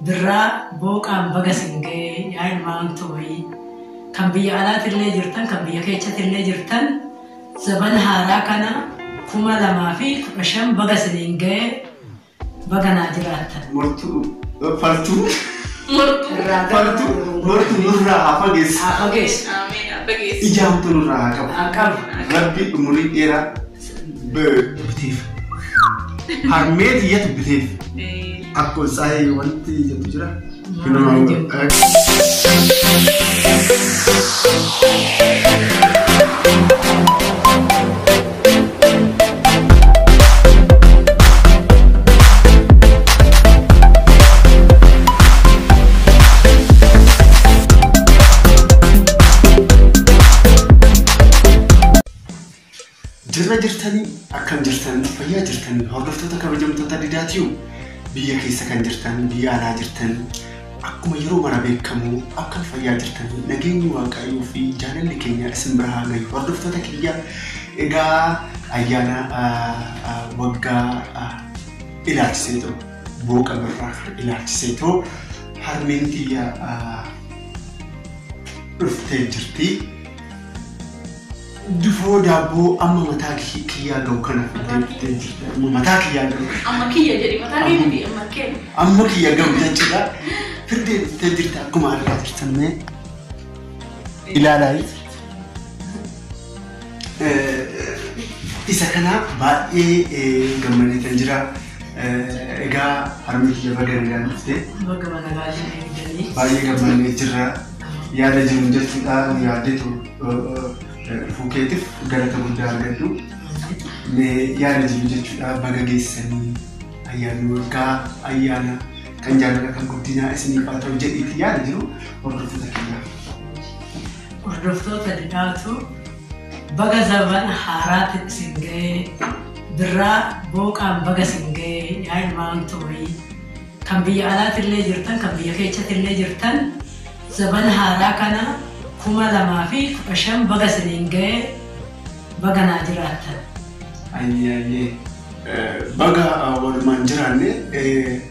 Birraa booqaan baga isin ga'ee yaa ilmaan tooyii. Kan biyya alaatillee jirtan, kan biyya keessatillee jirtan, zabana haaraa kana 2015 baga isiniin ga'ee baga naa jiraattan. Mortuu faltuu Mortuu. Faltuu mortuu nurraa haa fageessu. Haa fageessu. Ameen haa fageessu. Ijaamtu nurraa haa qabu. Haa qabu. Rabbi umurii dheeraa biteef. Harmee tiyyatu biteef. Akkoo tsaayee wanti jettu jira. Jirra jirtanii, akkam jirtan, fayyaa jirtan, hordoftoota kabajamtoota Didaatiyu, biyya keessa kan jirtan, biyya alaa jirtan, akkuma yeroo mara beekamu akkam fayyaa jirtan, nageenyi Waaqayyoo fi jaalalli keenya isin bira haa gayu. Hordoftoota kiyya, egaa ayyaana waggaa ilaalchisee ta'u, booqa birraa ilaalchisee ta'u, harmeen tiyya dhuftee jirti. Difoo daabboo amma mataa kiyyaa gahu kana fiddee dhuftee jirti. Amma mataa kiyyaa gahu. Amma kiyya jedhi, mataa kee miti, amma kee. Amma kiyya gahu jechuudha. Fiddee dhuftee jirti, akkuma argaa jirtan, mee ilaalaa. Isa kana baay'ee gammadee kan jira. Egaa harmee kiyya, baga nagaan dhuftee. Baga nagaa eegdanii. Baay'ee gammannee jirra. Yaada jiru jechuudha. Yaaddeetu dhufuu keetiif galata guddaa argadhu. Mee yaada jiru jechuudha, baga geessanii, ayyaanni waggaa ayyaana kan jaalala, kan guddinaa isiniif haa ta'u jedhiiti yaada jiru hordoftoota keenyaaf. Hordoftoota Didaatu, baga zabana haaraatti isin ga'ee, birraa booqaan baga isin ga'ee yaa ilmaan tooyii. Kan biyya alaatillee jirtan, kan biyya keessatillee jirtan, zabana haaraa kana 2015 baga isiniin ga'ee baga naa jiraattan. Ayyee, baga walumaan jiraanne.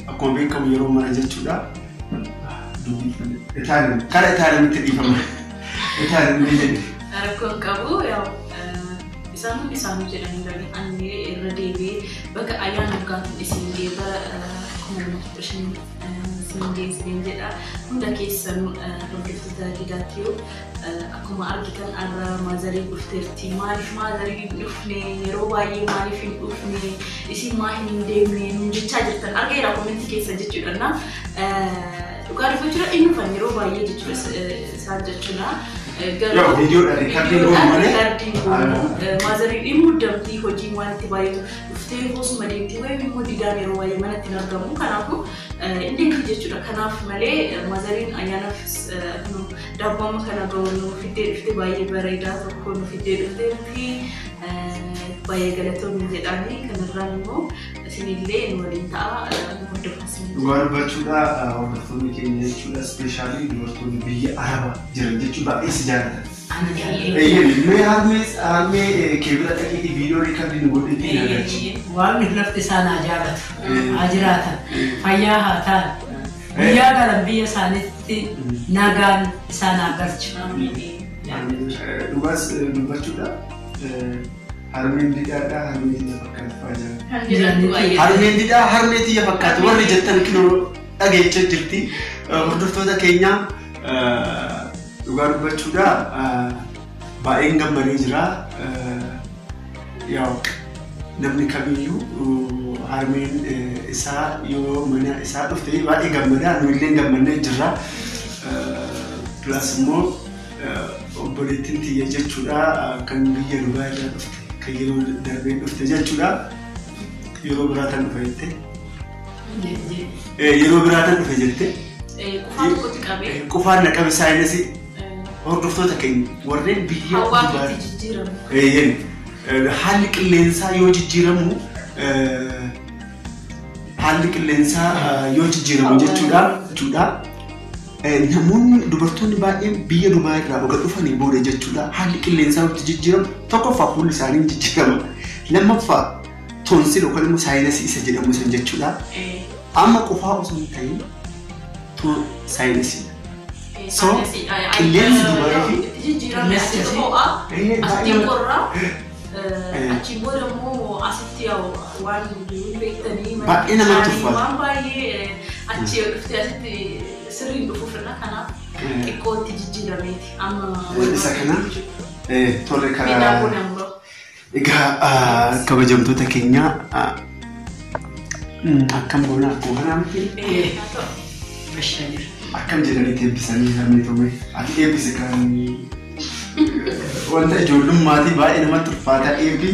Akkuma beekamu yeroo mara jechuudha. Itaalii kara Itaaliinitti dhiifama. Itaaliin jedhe. Rakkoon qabu, isaan hundi isaanii jedhanii jiran, ani irra deebi'ee baga ayyaana waggaatiin isin ga'e, bara 2015 isin ga'e isiniin jedha. Hunda keessanuu hordoftoota Didaatiyoo, akkuma argitan har'a maazarii dhufteerti. Maaliif maazarii hin dhufne, yeroo baay'ee maaliif hin dhufne, isin maa hin deemne nuun jechaa jirtan, argeera comment keessa jechuudha. Dhugaa dubbachuudha, inni dhufan yeroo baay'ee jechuudha isaan jechuudha. Yoo viidiyoodhaan record goonu malee. Record goonu, maazariin dhimmu damtii hojiin waan itti baay'atu dhuftee osuma deemtee wayii immoo Didaan yeroo baay'ee manatti hin argamu. Kanaafuu inni deemti jechuudha. Kanaaf malee maazariin ayyaanaaf daabboo amma kana gahu nu fiddee dhuftee, baay'ee bareedaa tokko nu fiddee dhufteerti. Baay'ee galatoomii jedhaani, kanarraan immoo isinillee nu waliin ta'a, nu hordofaa isin. Dhugaa dubbachuudha, hordoftoonni keenya jechuudha, especially dubartoonni biyya Arabaa jiran jechuun baay'ee si jaalatan. Ana jaalladha. Mee harmee kee bira dhaqiitii viidiyoo record nu godheetii na galchi. Waaqni lafti isaan haa jaalatu. Haa jiraatan. Fayyaa haa ta'an. Guyyaa galan biyya isaaniitti nagaan isaan haa galchu. Dhugaas dubbachuudha. Harmeen Didaadhaa harmee tiyya fakkaatu fa'aa jira. Kan jedhamtu baay'ee. Harmeen Didaa harmee tiyya fakkaatu warri jettan kinoo dhageechaa jirti. Hordoftoota keenya, dhugaa dubbachuudha, baay'een gammadee jira. Yaa namni kamiyyuu harmeen isaa yoo mana isaa dhufte baay'ee gammadaa, nu illee gammannee jirra. Plus immoo obboleettiin tiyya jechuudha, kan biyya Dubaay irraa dhufte, kan yeroo darbee dhufte jechuudha. Yeroo biraa tan dhufe jette. Yeroo biraa tan dhufe jette. Qufaa tokkotti qabee. Qufaan na qabe, sinus. Hordoftoota keenya warreen biyya Hawaa Dubaay. itti jijjiiramu. Eeyyeen. Haalli qilleensaa yoo jijjiiramu, haalli qilleensaa yoo jijjiiramu jechuudha. Namoonni dubartoonni baay'een biyya Dubaay irraa oga dhufanii booda jechuudha, haalli qilleensaa yoo jijjiiramu, tokkoffaa fuulli isaanii ni jijjiirama. Lammaffaa tonsil yookaan immoo sinus isa jedhamu san jechuudha. Amma qofaa osoo hin ta'in Saayinsiidha. So, qilleensi Dubaayii fi Jijjiirame asitti ho'a, asitti qorra, achi booda immoo asitti waan beektanii Baay'ee namatti ulfaata. Waan baay'ee achi yoo dhufte asitti sirriin dhufuuf kanaaf xiqqootti jijjiirameeti. Amma Isa kana tole miidhaa karaa booda mura. Egaa kabajamtoota keenya, akkam goona? Akkuma kanaa miti? Bashaa jira. Akkam jedhanii eebbisanii harmee tome? Ati eebbise. Kan wanta ijoollummaati baay'ee namatti ulfaata eebbi.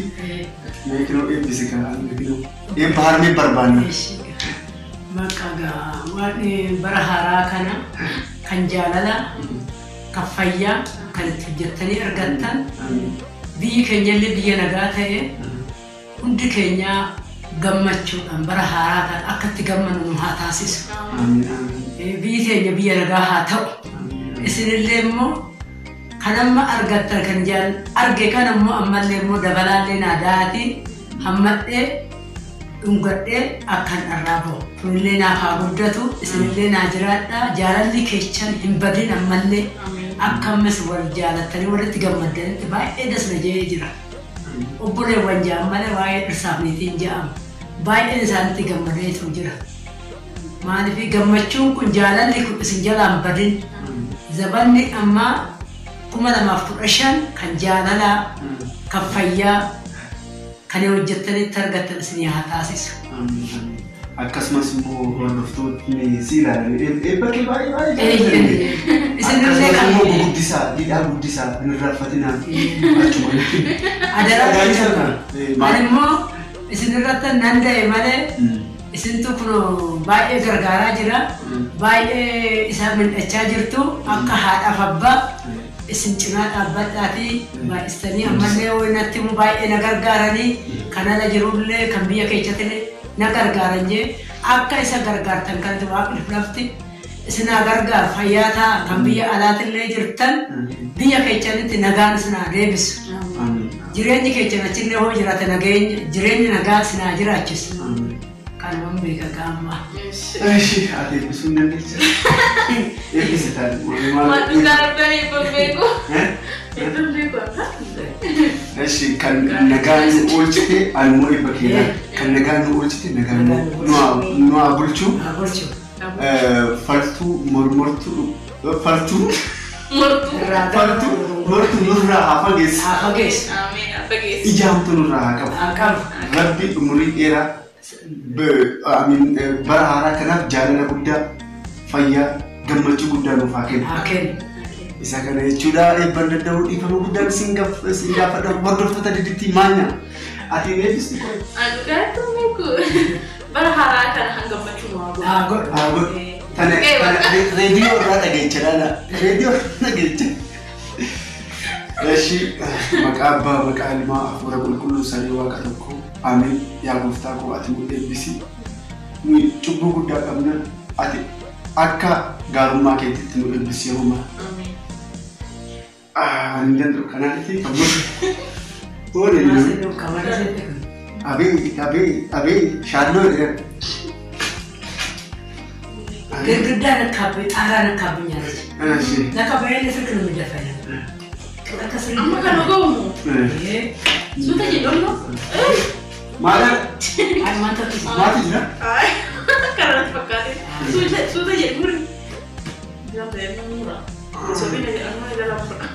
Meekinoo eebbise kan meekinoo eebba harmee barbaanna. Maqaa gaa waan bara haaraa kana kan jaalala, kan fayyaa, kan itti hojjettanii argattan, biyyi keenyallee biyya nagaa ta'e, hundi keenya gammachuudhaan bara haaraa kana akka itti gammannu nu haa taasisu. Amiin, amiin. Biyyi keenya biyya nagaa haa ta'u. Isinillee immoo kan amma argattan kan jaal arge kan immoo ammallee immoo dabalaallee naa da'aatii hammadhee dhungadhee akkan dharraa bahu. Kunillee naaf haa guddatu, isinillee naa jiraadhaa, jaalalli keechan hin badin, ammallee akka ammas wal jaalattanii walitti gammaddanitti baay'ee dasna jedhee jira. Obboleewwan ja'an malee waa'ee dhirsaaf niitiin ja'amu. Baay'een isaanitti gammadeetu jira. Maaliif gammachuun kun, jaalalli kun isin jalaan badin. Zabanni ammaa 2015 kan jaalalaa, kan fayyaa, kan hojjettanitti argattan isin haa taasisu. Akkasumas immoo hordoftoonni si ilaalan eebba kee baay'ee baay'ee jaallatani. Isinillee Akkasumas kan immoo guguddisaa, didhaa guddisaa, hin irraanfatinaa. Achuma. Adaraa. Gaarii sana. Ani immoo isinirratti nan da'e malee isintu kun baay'ee gargaaraa jira. Baay'ee isa mil'achaa jirtu, akka haadhaaf abbaa isin cinaa dhaabbadhaatii baay'istanii ammallee natti immoo baay'ee na gargaaranii, kan ala jirullee kan biyya keessattillee na gargaaran jee, akka isa gargaartan kanatti waaqni lafti isinaa gargaaru, fayyaa ta'a, kan biyya alaatillee jirtan biyya keessanitti nagaan isinaa deebisu. Jireenyi keessan achillee hoo jiraate nageenya jireenya nagaa isinaa jiraachisu. Kanumaan beeka gaamma. Eshi, ati eebbisuu hin dandeessa. Eebbise taate. Maal dhugaa rabbanii eebban beeku. Eebban beeku akka. Eshi, kan nagaan nu oolchite ani immoo eebba keenya. Kan nagaan nu oolchite nagaan nu haa bulchu. Haa bulchu. Faltuu mormortuu faltuu Mortuu. Irraa faltuu mortuu nurraa haa fageessu. Haa fageessu. Ameen, haa fageessu. Ija hamtuu nurraa haa qabu. Haa qabu. Rabbi umurii dheeraa amiin, bara haaraa kanaaf jaalala guddaa, fayyaa, gammachuu guddaa nuuf haa kennu. Haa kennu. Isa kana jechuudha eebban danda'uu dhiifama guddaan isin gaafadha hordoftoota diditti maanya. Ati eebbisti qoy. Ani dhugaa beeku. Bara haaraa kana kan gammachuu nu haa godhu. Haa godhu. Haa godhu. Tana reediyoo irraa dhageecha laala. Reediyoo irraa dhageecha. Eshi, maqaa abbaa, maqaa ilmaa, hafuura qulqulluu sadii waaqa tokko. Amiin. Yaa gooftaa koo, ati nu eebbisi. Nu cubbuu guddaa qabna. Ati akka gaarummaa keetitti nu eebbisi yeroo mara. Ameen. Ani hin danda'u kanaanitti kan godhu. Oole. Maasii kamara seete kun. Abee, abee, abee, shaalloo jedhan. ግድግዳ ነካብኝ፣ ጣራ ነካብኝ አለች። Eshi. ለካ በኤሌክትሪክ ነው የሚደፋኝ። ለካ ስሪ Amma kana ga'umu. Suuta jedhamu. Maal? አይ ማንተ Maati jira? Kanarratti fakkaate. Suuta suuta jedhu muri. Mura. Sobina jedhamu jala mura.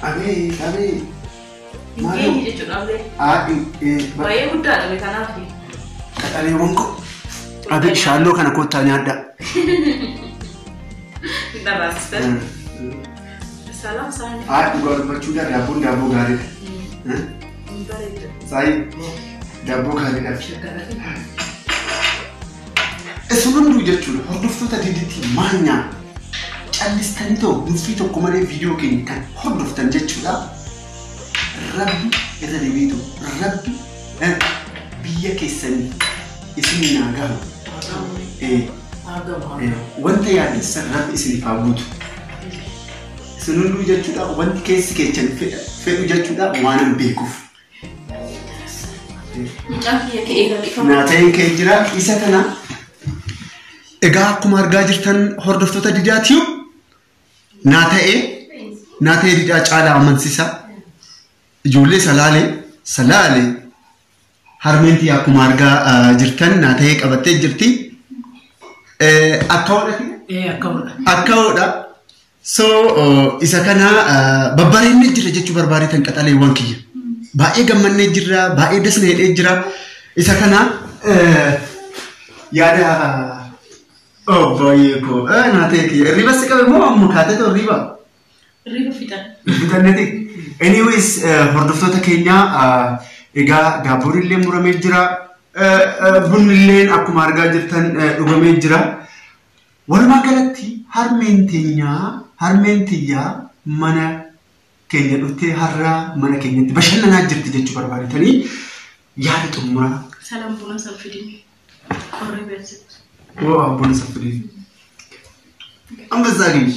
Abee, abee. Maal? Geenyi jechuudha abee. Baay'ee guddaadha be kanaaf. Qaxaleewwan koo. Abee, shaalloo kana kottaa nyaadhaa. Dharraasistan. Salaam saani. Haa, dhugaa dubbachuudhaan daabboon daabboo gaariidha. Bareeda. Saayi, daabboo gaariidha. Isin hunduu jechuudha hordoftoota diditti maanyaa callistanii ta'u nuffii tokko malee viidiyoo keenya kan hordoftan jechuudha. Rabbi irra deebiitu rabbi biyya keessanii isin naa gahu. Wanta yaadessan rabbi isiniif haa guutu. Isin hunduu jechuudha wanti keessi keessan fedhu jechuudha waan hin beekuuf. Mucaan kiyya ka'ee rakkifama. Naa ta'een kee jira isa kana. Egaa akkuma argaa jirtan hordoftoota Didaa Tube naa ta'ee Didaa caalaa amansiisa. Ijoollee salaalee harmeentii akkuma argaa jirtan naa ta'ee qabattee jirti. Akka hodhati? Akka hodha. So isa kana babbareennee jira jechuu barbaadetan qaxaleewwan kiyya. Baay'ee gammannee jirra, baay'ee dasna hidhee jira. Isa kana yaada baay'ee koo naa ta'e kiyya. Hirriba si qabe moo amma kaatee ta'u hirriba? Hirriba fixan. Fixanneeti. Anyways hordoftoota keenya egaa daabboon illee muramee jira. Bunni illee akkuma argaa jirtan dhugamee jira. Walumaa galatti harmeen tiyyaa mana keenya dhuftee har'a mana keenyatti bashannanaa jirti jechuu barbaadetanii yaada xumuraa. Salam buna san fidini. Qorree beeksisu. Waa buna san fidini. Ambassaa gini.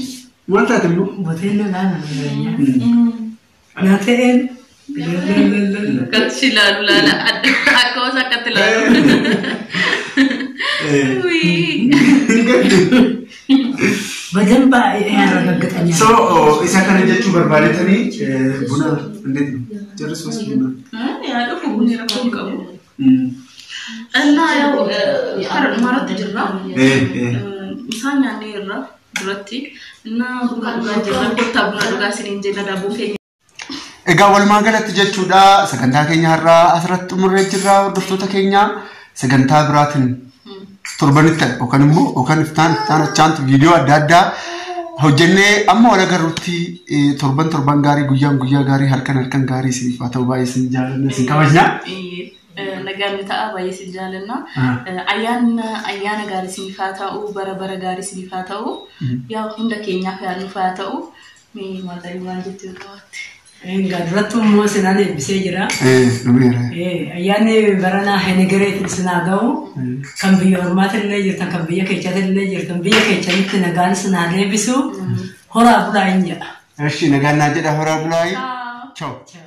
Maal taate immoo? Boteen laala naa ta'een. Akkatti ilaalu laala. Akka hoos akkatti ilaalu. በደንብ ያረጋግጠኛል። So isa kana jechuu barbaadetanii buna እንዴት ነው? ጨርሶስ ቡና yaa dhufu bunni rakkoo hin qabu. እና ያው maratti jirra. Isaan nyaannee irra duratti እና buna dhugaa jirra. Kottaa buna dhugaa isiniin jenna daabboo keenya. Egaa walumaa galatti jechuudha sagantaa keenya har'aa asirratti xumurree jirra hordoftoota keenya sagantaa biraatiin torbanitti yookaan immoo yookaan iftaan achaantu viidiyoo adda addaa hojjennee amma wal agarruutti torban torban gaarii guyyaan guyyaa gaarii halkan halkan gaarii isiniif haa ta'u baay'ee isin jaalanna isin kabajna. Nagaan ta'a baay'ee isin jaalanna. Ayyaana gaarii isiniif haa ta'u bara bara gaarii isiniif haa ta'u yaa hunda keenyaaf yaadnuuf haa ta'u mee maal maal jettu yoo qabaatte. Egaa duratti immoo sinaan eebbisee jira. Dhumeera. Ayyaanni baranaa Henigereetiin sinaa ga'u kan biyya ormaatillee jirtan kan biyya keechaatillee jirtan biyya keechanitti nagaan sinaa deebisu horaa bulaa hin jedha. Eshi nagaan naa jedha horaa bulaa. Ciao. Ciao.